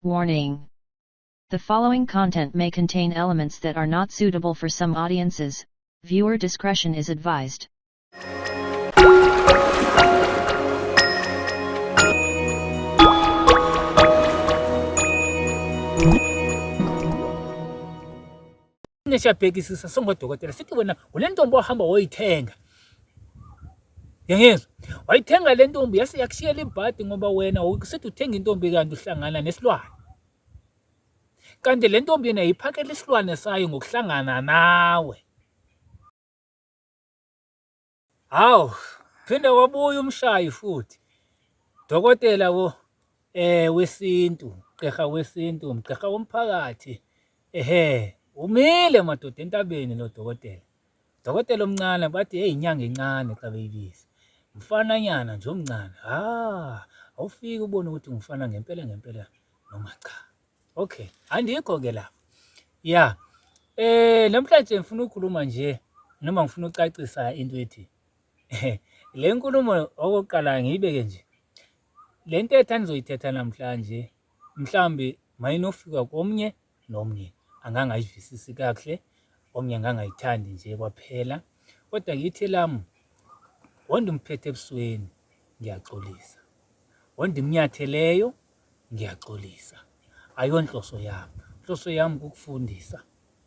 Warning. The following content may contain elements that are not suitable for some audiences. Viewer discretion is advised. Siyabhekisisa songodokotela sithi wena ule ntombi ohamba woyithenga. Yangizwa? Wayithenga le ntombi yase yakushiyela ibhadi ngoba wena usithi uthenga intombi kanti uhlangana nesilwane. Kanti le ntombi yena yiphakela isilwane sayo ngokuhlangana nawe. Hawu, phinde wabuya umshayi futhi. Dokotela wo wesintu, gqirha wesintu, mgqirha womphakathi. Ehhe, umile madoda entabeni lo dokotela. Dokotela omncane bathi hey inyanga encane xa beyibiza. Mfananyana nje omncane. Ha, awufiki ubone ukuthi ngumfana ngempela ngempela noma cha. Okay, andikho ke lapho. Ya. Namhlanje ngifuna ukukhuluma nje noma ngifuna ukucacisa into ethi le nkulumo okokuqala ngiyibeke nje. Le ntetha enizoyithetha namhlanje mhlawumbe mayinofika komnye nomnye angangayivisisi kakuhle, omnye angangayithandi nje kwaphela. Kodwa ngithi lami wondimphethe ebusweni ngiyaxolisa, wondimnyatheleyo ngiyaxolisa. Ayonhloso yami. Inhloso yami kukufundisa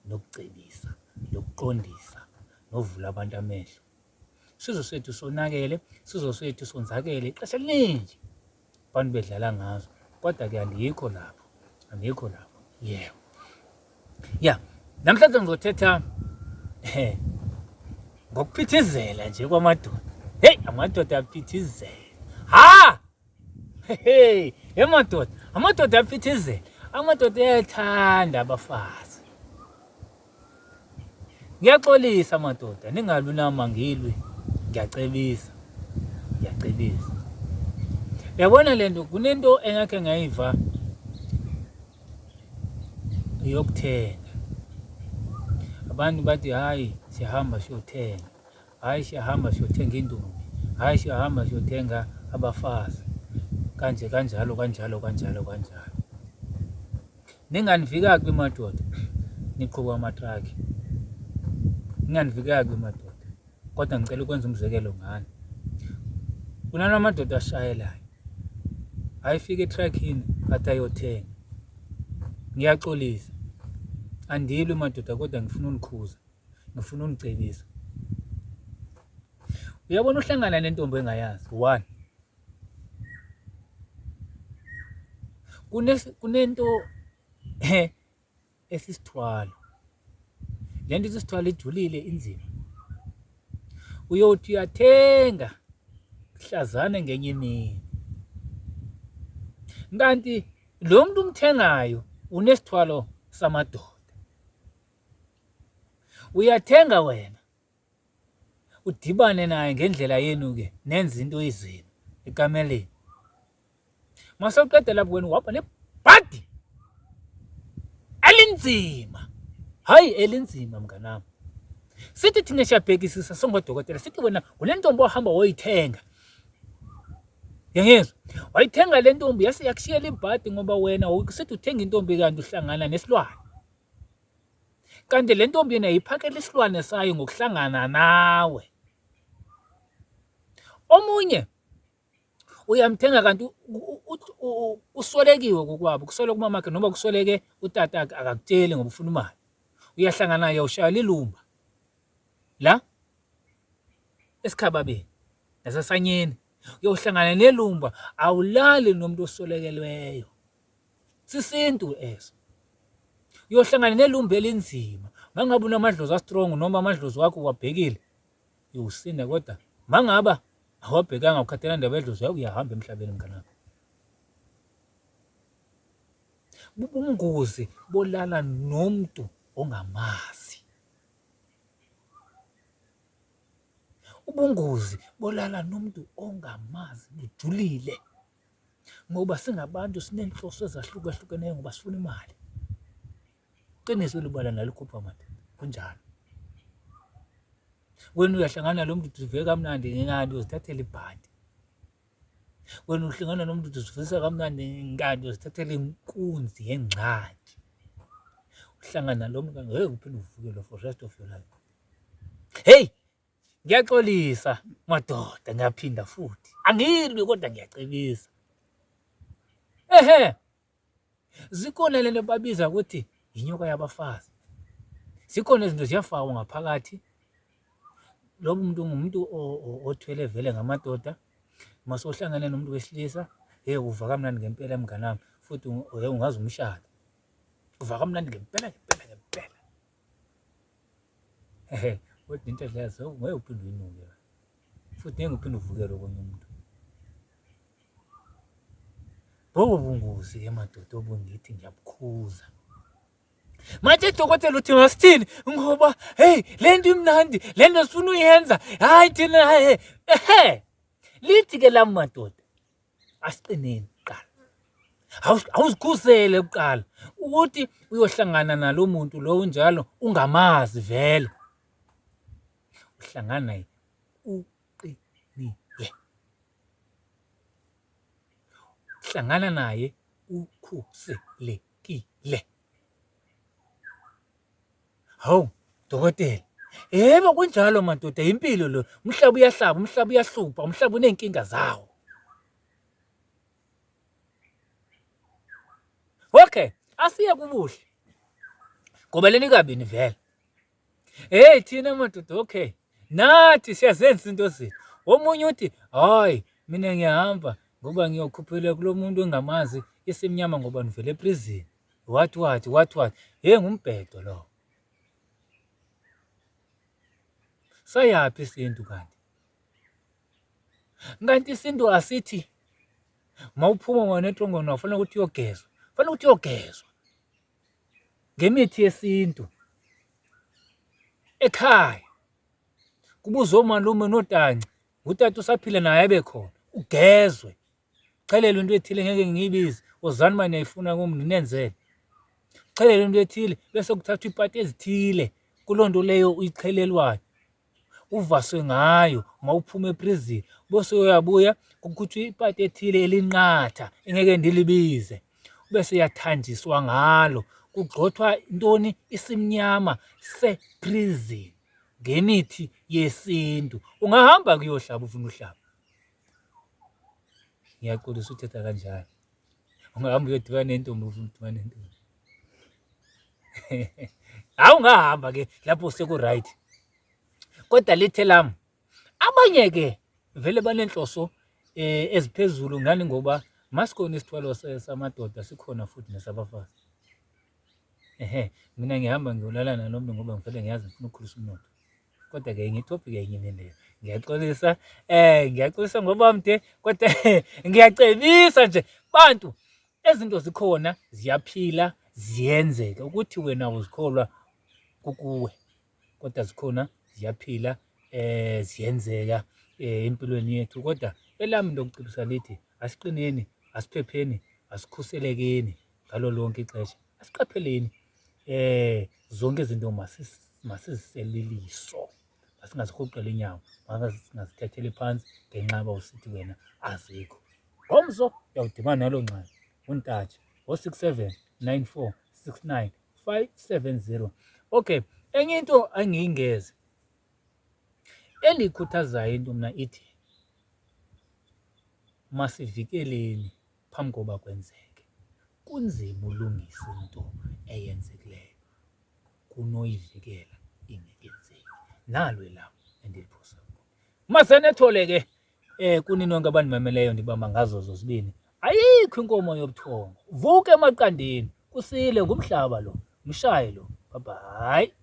nokucebisa nokuqondisa novula abantu amehlo. Sizwe sethu sonakele, sizwe sethu sonzakele ixesha eliningi abantu bedlala ngazo, kodwa ke andikho lapho, andikho lapho. Yebo. Ya, namhlanje ngizothetha ngokuphithizela nje kwamadoda. Hey, amadoda aphithizela. Ha! Hey, emadoda, amadoda aphithizela. Amadoda ayathanda abafazi. Ngiyaxolisa madoda, ningalwi nami angilwi. Ngiyacebisa. Ngiyacebisa. Yabona lento kunento engakhe ngayiva yokuthenga. Abantu bathi hayi siyahamba siyothenga. Hhayi siyahamba siyothenga intombi, hhayi siyahamba siyothenga abafazi, kanje kanjalo kanjalo kanjalo kanjalo. Ninganivika kubi madoda, niqhuba amatrakhi. Ninganivika kubi madoda, kodwa ngicela ukwenza umzekelo ngani. Kunala madoda ashayelayo, ayifika etrakhini athi ayothenga. Ngiyaxolisa, andilwi madoda kodwa ngifuna unikhuza. Ngifuna ungicebisa. Uyabona uhlangana nentombi engayazi one. Kune kunento esisithwalo. Le nto isisithwalo ijulile inzima. Uyothi uyathenga hlazane ngenye imini. Kanti lo muntu umthengayo unesithwalo samadoda. Uyathenga wena udibane naye ngendlela yenu ke nenze into izenu ekameleni. Mase uqeda lapho wena uhamba nebhadi elinzima. Hayi elinzima mnganami. Sithi thina siyabhekisisa songodokotela sithi wena unentombi ohamba woyithenga. Yangizwa? Wayithenga le ntombi yase yakushiyela ibhadi ngoba wena usithi uthenga intombi kanti uhlangana nesilwane. Kanti le ntombi yena yiphakela isilwane sayo ngokuhlangana nawe. Omunye uyamthenga kanti uswelekiwe kokwabo, kuswele kumamakhe noma kusweleke utatakhe akakutsheli ngoba ufuna imali. Uyahlangana naye ushayela ilumba la esikhababeni nasesanyeni uyohlangana nelumba awulali nomuntu oswelekelweyo. Sisintu eso. Uyohlangana nelumbi elinzima. Mangabe unamadlozi astrong noma amadlozi wakho uwabhekile, uyosinda kodwa mangaba awabhekanga ukhathela ndaba yedlozi yakho uyahamba emhlabeni mnganami. Bubungozi bolala nomuntu ongamazi. Ubungozi bolala nomuntu ongamazi bujulile. Ngoba singabantu sinenhloso ezahlukahlukeneyo ngoba sifuna imali. Qiniso elibala nalikhupha madoda, kunjalo. Wena uyahlangana lo muntu uve kamnandi ngengani uzithathela ibhadi. Wena uhlangana nomuntu uthi uzivisa kamnandi kanti uzithathela inkunzi yengxaki. Uhlangana nalo muntu ngeke uphinde uvukelwe for rest of your life. Hey, ngiyaxolisa madoda, ngiyaphinda futhi. Angilwi kodwa ngiyacebisa. Ehhe. Zikhona lento babiza ukuthi inyoka yabafazi. Zikhona izinto ziyafakwa ngaphakathi. Lo muntu ngumuntu othwele vele ngamadoda. Mase uhlangene nomuntu wesilisa, hey uva kamnandi ngempela mnganami futhi ungaze umshade. Uva kamnandi ngempela ngempela ngempela. Ehe, kodwa into edlayo ngeke uphinde uyinuke. Futhi ngeke uphinde uvukele okunye umuntu. Lobo bungozi ke madoda obungithi ngiyabukhuza. Manje dokotela uthi ngasithini ngoba hey lento imnandi lento sifuna uyenza hayi thina hey ehe lithi ke lami madoda asiqineni kuqala awuzikhusele kuqala ukuthi uyohlangana nalo muntu lo unjalo ungamazi vele uhlangana naye uqinile hlangana naye ukhuselekile. Hawu dokotela, yebo kunjalo madoda, impilo lo. Umhlaba uyahlaba, umhlaba uyahlupha, umhlaba uney'nkinga zawo. Okay, asiye kubuhle. Ngoba leni kabini vele. Hey thina madoda okay. Nathi siyazenza into zethu. Omunye uthi hayi mina ngiyahamba ngoba ngiyokhuphela kulo muntu engamazi isimnyama ngoba ngivele eprison. What what what what. Hey ngumbhedo lo. Sayaphi isintu kanti? Kanti isintu asithi mawuphuma wena etrongweni wafanele ukuthi uyogezwa. Fanele ukuthi uyogezwa. Ngemithi yesintu ekhaya kubuzwe omalume notanci utata usaphila naye abe khona ugezwe chelelwe into ethile ngeke ngiyibize wozani manje niyayifuna kum ninenzele chelelwe into ethile bese kuthathwa ipati ezithile kuloo nto leyo uyichelelwayo uvaswe ngayo uma uphuma eprison bese uyabuya kukhutshwa ipati ethile elinqatha engeke ndilibize bese uyathanjiswa ngalo kugxothwa intoni isimnyama seprison ngemithi yesintu ungahamba kuyohlaba ufuna uhlaba ngiyaxolisa uthetha kanjalo ungahamba uyodibana nentombi ufuna udibana nentombi hawu ungahamba ke lapho seku-right kodwa lithe lami abanye ke vele banenhloso eh eziphezulu ngani ngoba masikhona isithwalo samadoda sikhona futhi nesabafazi ehe mina ngihamba ngiyolala nalomuntu ngoba ngivele ngiyazi ngifuna ukukhulisa umnotho kodwa ke enye itopic enye leyo ngiyaxolisa eh ngiyaxolisa ngoba mde kodwa ngiyacebisa nje bantu Ezinto zikhona ziyaphila ziyenzeka ukuthi wena uzikholwa kukuwe kodwa zikhona ziyaphila eh ziyenzeka eh empilweni yethu kodwa elami lokucebisa lithi asiqineni asiphepheni asikhuselekeni ngalo lonke ixesha asiqapheleni eh zonke izinto masiziseliliso masingazihuqeli inyawo masingazithatheli phansi ngenxa yoba usithi wena azikho Ngomso uyawudibana nalo nxele untatshe ngo-67 94 69 570. Okay, enye into angiyingeze endiyikhuthazayo into mna ithi masivikeleni phambi koba kwenzeke. Kunzima ulungisa into eyenzekileyo kunoyivikela ingekenzeki. Nalo elam endiliphosa kubo. Masenethole ke eh kuni nonke abanimameleyo ndibamba ngazo zozibini. Ayikho inkomo yobuthongo. Vuka emaqandeni. Kusile ngumhlaba lo. Mshaye lo. Bye bye.